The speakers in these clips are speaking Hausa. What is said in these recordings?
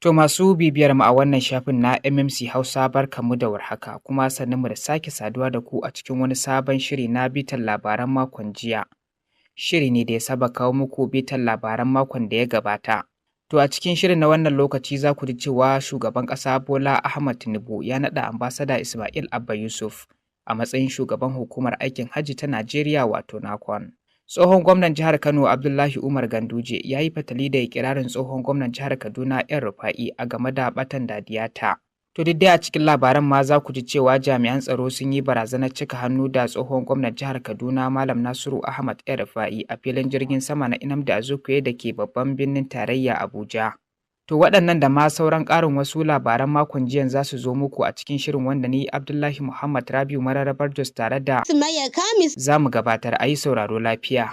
To, masu bibiyar mu a wannan shafin na MMC Hausa, barkanmu da warhaka, kuma mu da sake saduwa da ku a cikin wani sabon shiri na bitar labaran makon jiya. Shiri ne da ya saba kawo muku bitar labaran makon da ya gabata. To, a cikin shirin na wannan lokaci za ku ji cewa shugaban ƙasa Bola Ahmad Tinubu ya naɗa Ambasada Ismail Abba Yusuf a matsayin shugaban hukumar aikin hajji ta Najeriya, wato NAHCON. Tsohon gwamnan jihar Kano Abdullahi Umar Ganduje ya yi fatali da ikirarin tsohon gwamnan jihar Kaduna El Rufa'i a game da batan Dadiyata. To, duk dai a cikin labaran ma za ku ji cewa jami'an tsaro sun yi barazanar cika hannu da tsohon gwamnan jihar Kaduna Malam Nasiru Ahmad El Rufa'i a filin jirgin sama na Nnamdi Azikiwe da ke babban birnin tarayya Abuja. To, waɗannan da ma sauran ƙarin wasu labaran makon jiyan za su zo muku a cikin shirin, wanda ni Abdullahi Muhammad Rabiu Mararabar Jos tare da Sumayya Kamis za mu gabatar. A yi sauraro lafiya.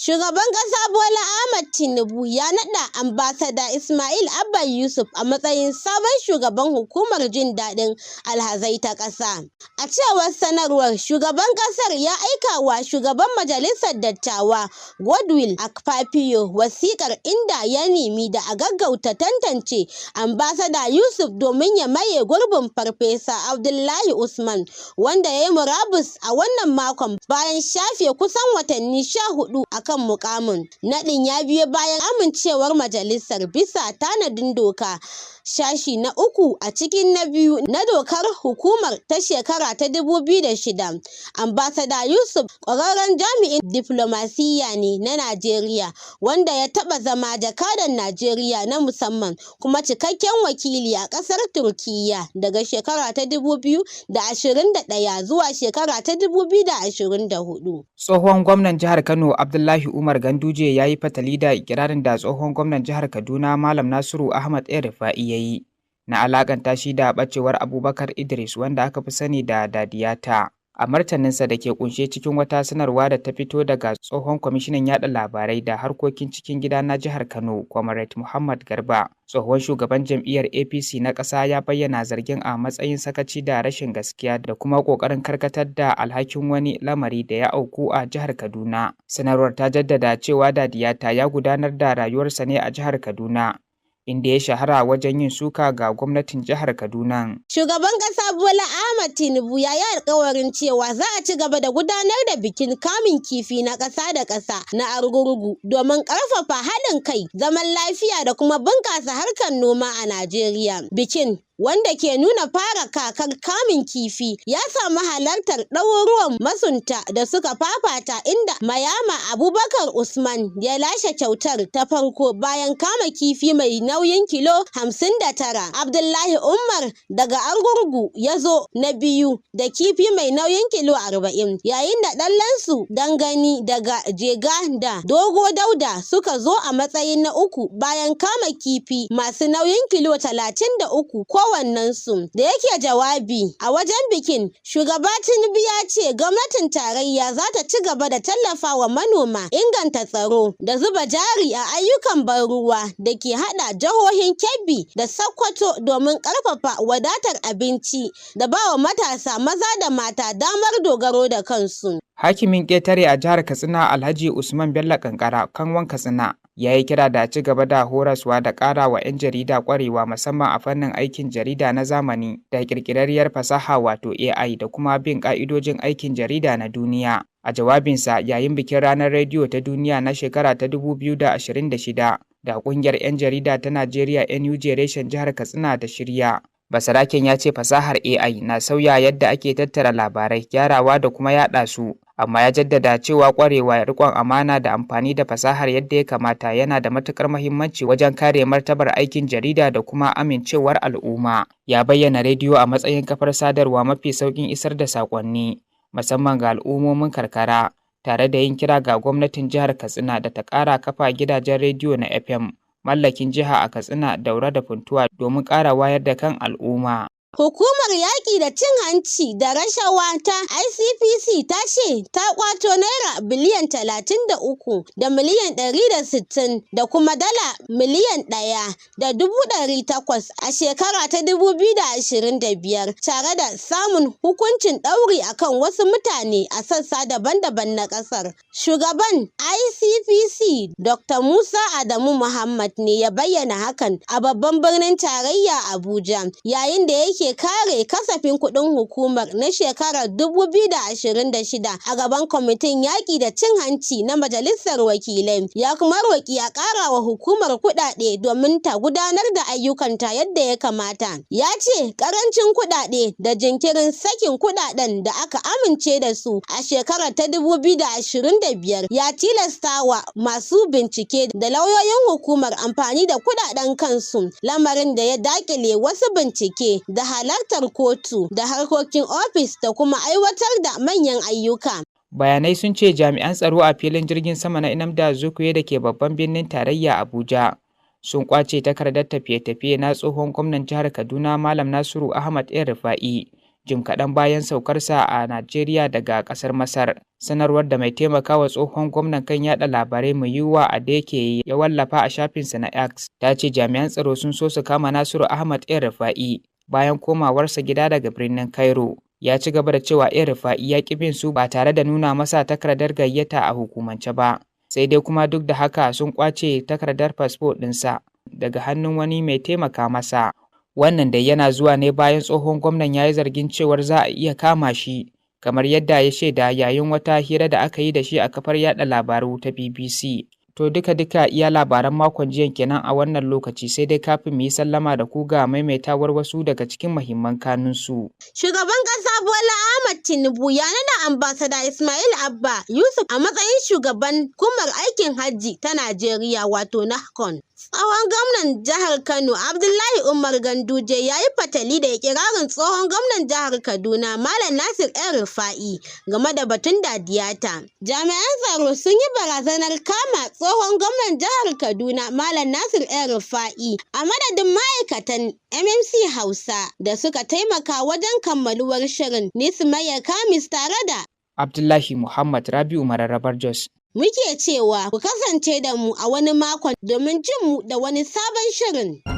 Shugaban ƙasa Bola Ahmed Tinubu ya naɗa Ambasada Ismail Abba Yusuf a matsayin sabon shugaban hukumar jin daɗin alhazai ta ƙasa. A cewar sanarwar, shugaban ƙasar ya aika wa shugaban majalisar dattawa Godswill Akpabio wasiƙar inda ya nemi da a gaggauta tantance Ambasada Yusuf domin ya maye gurbin Farfesa Abdullahi Usman, wanda ya yi murabus a wannan makon bayan shafe kusan watanni 14 a kan mukamin. Naɗin ya biyo bayan amincewar majalisar bisa tanadin doka sashi na uku a cikin na biyu na dokar hukumar ta shekara ta 2006. Ambasada Yusuf ƙwararren jami'in diflomasiyya ne na Najeriya wanda ya taɓa zama jakadan Najeriya na musamman kuma cikakken wakili a ƙasar Turkiyya daga shekara ta 2021 zuwa shekara ta 2024. Tsohon gwamnan jihar Kano Abdullahi Umar Ganduje ya yi fatali da ikirarin da tsohon gwamnan jihar Kaduna Malam Nasiru Ahmad El Rufa'i ya yi na alakanta shi da ɓacewar Abubakar Idris, wanda aka fi sani da Dadiyata. A martaninsa da ke kunshe cikin wata sanarwa da ta fito daga tsohon kwamishinan yada labarai da harkokin cikin gida na jihar Kano, Comrade Muhammad Garba, tsohon shugaban jam'iyyar APC na ƙasa ya bayyana zargin a matsayin sakaci da rashin gaskiya da kuma ƙoƙarin karkatar da alhakin wani lamari da ya auku a jihar Kaduna. Sanarwar ta jaddada cewa Dadiyata ya gudanar da rayuwarsa ne a jihar Kaduna, inda ya shahara wajen yin suka ga gwamnatin jihar Kaduna. Shugaban ƙasa Bola Ahmed Tinubu ya yi alkawarin cewa za a ci gaba da gudanar da bikin kamun kifi na ƙasa da ƙasa na Argungu domin ƙarfafa haɗin kai, zaman lafiya da kuma bunƙasa harkar noma a Najeriya. Bikin, wanda ke nuna fara kakar kamun kifi, ya samu halartar ɗaruruwan masunta da suka fafata, inda Mayama Abubakar Usman ya lashe kyautar ta farko bayan kama kifi mai nauyin kilo 59. Abdullahi Umar daga Argungu ya zo na biyu da kifi mai nauyin kilo 40, yayin da Ɗanlansu Dangani daga Jega da Dogo Dauda suka zo a matsayin na uku bayan kama kifi masu nauyin kilo 33 kowannensu. Da yake jawabi a wajen bikin, Shugaba Tinubu ya ce gwamnatin tarayya za ta ci gaba da tallafawa manoma, inganta tsaro, da zuba jari a ayyukan ban ruwa da ke haɗa jihohin Kebbi da Sokoto domin ƙarfafa wadatar abinci da bawa matasa maza da mata damar dogaro da kansu. Hakimin ƙetare a jihar Katsina Alhaji Usman Bello Kankara Kanwan Katsina ya yi kira da ci gaba da horaswa da ƙara wa 'yan jarida ƙwarewa, musamman a fannin aikin jarida na zamani da ƙirƙirarriyar fasaha, wato AI, da kuma bin ƙa'idojin aikin jarida na duniya. A jawabinsa yayin bikin Ranar Rediyo ta Duniya na shekara ta 2026 da ƙungiyar 'yan jarida ta Najeriya NUJ reshen jihar Katsina ta shirya, Basaraken ya ce fasahar AI na sauya yadda ake tattara labarai, gyarawa da kuma yaɗa su, amma ya jaddada cewa ƙwarewa, riƙon amana da amfani da fasahar yadda ya kamata yana da matuƙar muhimmanci wajen kare martabar aikin jarida da kuma amincewar al'umma. Ya bayyana rediyo a matsayin kafar sadarwa mafi sauƙin isar da saƙonni, musamman ga al'ummomin karkara, tare da yin kira ga gwamnatin jihar Katsina da ta ƙara kafa gidajen rediyo na FM mallakin jiha a Katsina, Daura da Funtuwa domin ƙara wayar da kan al'umma. Hukumar yaƙi da cin hanci da rashawa ta ICPC ta ce ta ƙwato Naira biliyan 33 da miliyan 160 da kuma dala miliyan 1.800 a shekara ta 2025, tare da samun hukuncin ɗauri akan wasu mutane a sassa daban-daban na ƙasar. Shugaban ICPC Dr. Musa Adamu Muhammad ne ya bayyana hakan a babban birnin tarayya Abuja, yayin da yake kare kasafin kuɗin hukumar na shekarar 2026 a gaban kwamitin yaƙi da cin hanci na Majalisar Wakilai. Ya kuma roƙi a ƙara wa hukumar kuɗaɗe domin ta gudanar da ayyukanta yadda ya kamata. Ya ce ƙarancin kuɗaɗe da jinkirin sakin kuɗaɗen da aka amince da su a shekarar ta 2025 ya tilastawa masu bincike da lauyoyin hukumar amfani da kuɗaɗen kansu, lamarin da ya daƙile wasu bincike da halartar kotu da harkokin ofis da kuma aiwatar da manyan ayyuka. Bayanai sun ce jami'an tsaro a filin jirgin sama na Nnamdi Azikiwe da ke babban birnin tarayya Abuja sun kwace takardar tafiye-tafiye na tsohon gwamnan jihar Kaduna Malam Nasiru Ahmad El Rufa'i jim kaɗan bayan saukarsa a Najeriya daga ƙasar Masar. Sanarwar da mai taimakawa tsohon gwamnan kan yada labarai Muyiwa Adeke ya wallafa a shafinsa na X ta ce jami'an tsaro sun so su kama Nasiru Ahmad El Rufa'i bayan komawarsa gida daga birnin Cairo. Ya ci gaba da cewa El Rufa'i ya ƙi bin su ba tare da nuna masa takardar gayyata a hukumance ba. Sai dai kuma duk da haka sun ƙwace takardar fasfo ɗinsa daga hannun wani mai taimaka masa. Wannan dai yana zuwa ne bayan tsohon gwamnan ya yi zargin cewar za a iya kama shi, kamar yadda ya shaida yayin wata hira da aka yi da shi a kafar yada labaru ta BBC. To duka-duka iya labaran makon jiya kenan a wannan lokaci, sai dai kafin mu yi sallama da ku ga maimaitawar wasu daga cikin muhimman kanunsu. Shugaban ƙasa Bola Ahmad Tinubu ya nada Ambasada Ismail Abba Yusuf a matsayin shugaban hukumar aikin hajji ta Najeriya, wato NAHCON. Tsohon gwamnan jihar Kano Abdullahi Umar Ganduje ya yi fatali da ikirarin tsohon gwamnan jihar Kaduna Malam Nasir El Rufa'i game da batun Dadiyata. Jami'an tsaro sun yi barazanar kama tsohon gwamnan jihar Kaduna Malam Nasir El Rufa'i. A madadin ma'aikatan MMC Hausa da suka taimaka wajen kammaluwar shirin, ni Sumayya Kamis tare da Abdullahi Muhammad Rabi'u Mararrabar Jos. Muke cewa ku kasance da mu a wani makon domin jin mu da wani sabon shirin.